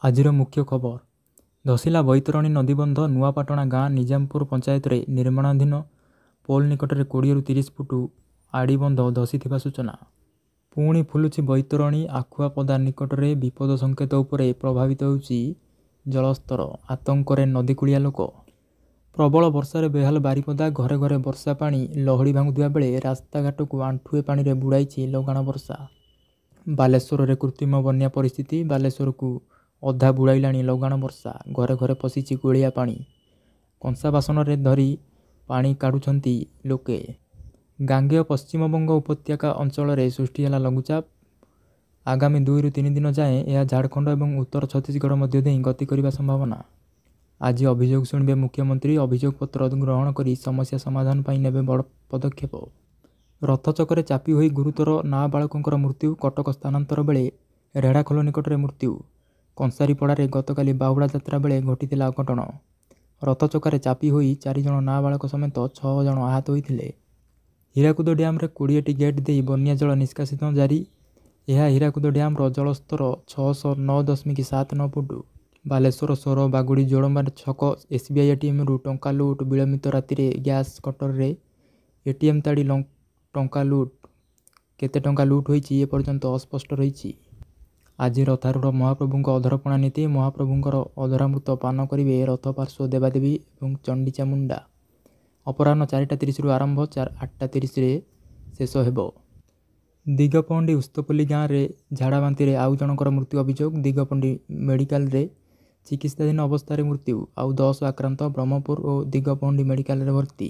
ଆଜିର ମୁଖ୍ୟ ଖବର, ଧସିଲା ବୈତରଣୀ ନଦୀବନ୍ଧ। ନୂଆପାଟଣା ଗାଁ ନିଜାମପୁର ପଞ୍ଚାୟତରେ ନିର୍ମାଣାଧୀନ ପୋଲ ନିକଟରେ 20ରୁ 30 ଫୁଟ ଆଡ଼ିବନ୍ଧ ଧସିଥିବା ସୂଚନା। ପୁଣି ଫୁଲୁଛି ବୈତରଣୀ। ଆଖୁଆପଦା ନିକଟରେ ବିପଦ ସଙ୍କେତ ଉପରେ ପ୍ରଭାବିତ ହେଉଛି ଜଳସ୍ତର। ଆତଙ୍କରେ ନଦୀକୂଳିଆ ଲୋକ। ପ୍ରବଳ ବର୍ଷାରେ ବେହାଲ ବାରିପଦା। ଘରେ ଘରେ ବର୍ଷା ପାଣି ଲହଡ଼ି ଭାଙ୍ଗୁଥିବା ବେଳେ ରାସ୍ତାଘାଟକୁ ଆଣ୍ଠୁଏ ପାଣିରେ ବୁଡ଼ାଇଛି ଲଗାଣ ବର୍ଷା। ବାଲେଶ୍ୱରରେ କୃତ୍ରିମ ବନ୍ୟା ପରିସ୍ଥିତି। ବାଲେଶ୍ୱରକୁ ଅଧା ବୁଡ଼ାଇଲାଣି ଲଗାଣ ବର୍ଷା। ଘରେ ଘରେ ପଶିଛି ଗୋଳିଆ ପାଣି। କଂସା ବାସନରେ ଧରି ପାଣି କାଢୁଛନ୍ତି ଲୋକେ। ଗାଙ୍ଗେୟ ପଶ୍ଚିମବଙ୍ଗ ଉପତ୍ୟକା ଅଞ୍ଚଳରେ ସୃଷ୍ଟି ହେଲା ଲଘୁଚାପ। ଆଗାମୀ 2ରୁ 3 ଦିନ ଯାଏଁ ଏହା ଝାଡ଼ଖଣ୍ଡ ଏବଂ ଉତ୍ତର ଛତିଶଗଡ଼ ମଧ୍ୟ ଦେଇ ଗତି କରିବା ସମ୍ଭାବନା। ଆଜି ଅଭିଯୋଗ ଶୁଣିବେ ମୁଖ୍ୟମନ୍ତ୍ରୀ। ଅଭିଯୋଗ ପତ୍ର ଗ୍ରହଣ କରି ସମସ୍ୟା ସମାଧାନ ପାଇଁ ନେବେ ବଡ଼ ପଦକ୍ଷେପ। ରଥଚକରେ ଚାପି ହୋଇ ଗୁରୁତର ନାବାଳକଙ୍କର ମୃତ୍ୟୁ। କଟକ ସ୍ଥାନାନ୍ତର ବେଳେ ରେଢ଼ାଖୋଲ ନିକଟରେ ମୃତ୍ୟୁ। କଂସାରୀପଡ଼ାରେ ଗତକାଲି ବାହୁଡ଼ା ଯାତ୍ରା ବେଳେ ଘଟିଥିଲା ଅଘଟଣ। ରଥଚକାରେ ଚାପି ହୋଇ 4 ଜଣ ନାବାଳକ ସମେତ 6 ଜଣ ଆହତ ହୋଇଥିଲେ। ହୀରାକୁଦ ଡ୍ୟାମରେ 20ଟି ଗେଟ୍ ଦେଇ ବନ୍ୟା ଜଳ ନିଷ୍କାସିତ ଜାରି। ଏହା ହୀରାକୁଦ ଡ୍ୟାମର ଜଳସ୍ତର 609.79 ଫୁଟ। ବାଲେଶ୍ୱର ସୋର ବାଗୁଡ଼ି ଜୋଡ଼ମ୍ବା ଛକ ଏସ୍ବିଆଇ ଏଟିଏମ୍ରୁ ଟଙ୍କା ଲୁଟ୍। ବିଳମ୍ବିତ ରାତିରେ ଗ୍ୟାସ୍ କଟରରେ ଏଟିଏମ୍ ତାଡ଼ି ଟଙ୍କା ଲୁଟ୍। କେତେ ଟଙ୍କା ଲୁଟ୍ ହୋଇଛି ଏପର୍ଯ୍ୟନ୍ତ ଅସ୍ପଷ୍ଟ ରହିଛି। ଆଜି ରଥାରୂଢ଼ ମହାପ୍ରଭୁଙ୍କ ଅଧରପଣା ନୀତି। ମହାପ୍ରଭୁଙ୍କର ଅଧରାମୃତ ପାନ କରିବେ ରଥ ପାର୍ଶ୍ୱ ଦେବାଦେବୀ ଏବଂ ଚଣ୍ଡୀଚାମୁଣ୍ଡା। ଅପରାହ୍ନ 4ଟା 30ରୁ ଆରମ୍ଭ, 8ଟା 30ରେ ଶେଷ ହେବ। ଦିଗପହଣ୍ଡି ଉସ୍ତପଲ୍ଲୀ ଗାଁରେ ଝାଡ଼ାବାନ୍ତିରେ ଆଉ ଜଣଙ୍କର ମୃତ୍ୟୁ ଅଭିଯୋଗ। ଦିଗପହଣ୍ଡି ମେଡିକାଲରେ ଚିକିତ୍ସାଧୀନ ଅବସ୍ଥାରେ ମୃତ୍ୟୁ। ଆଉ 10 ଆକ୍ରାନ୍ତ ବ୍ରହ୍ମପୁର ଓ ଦିଗପହଣ୍ଡି ମେଡିକାଲରେ ଭର୍ତ୍ତି।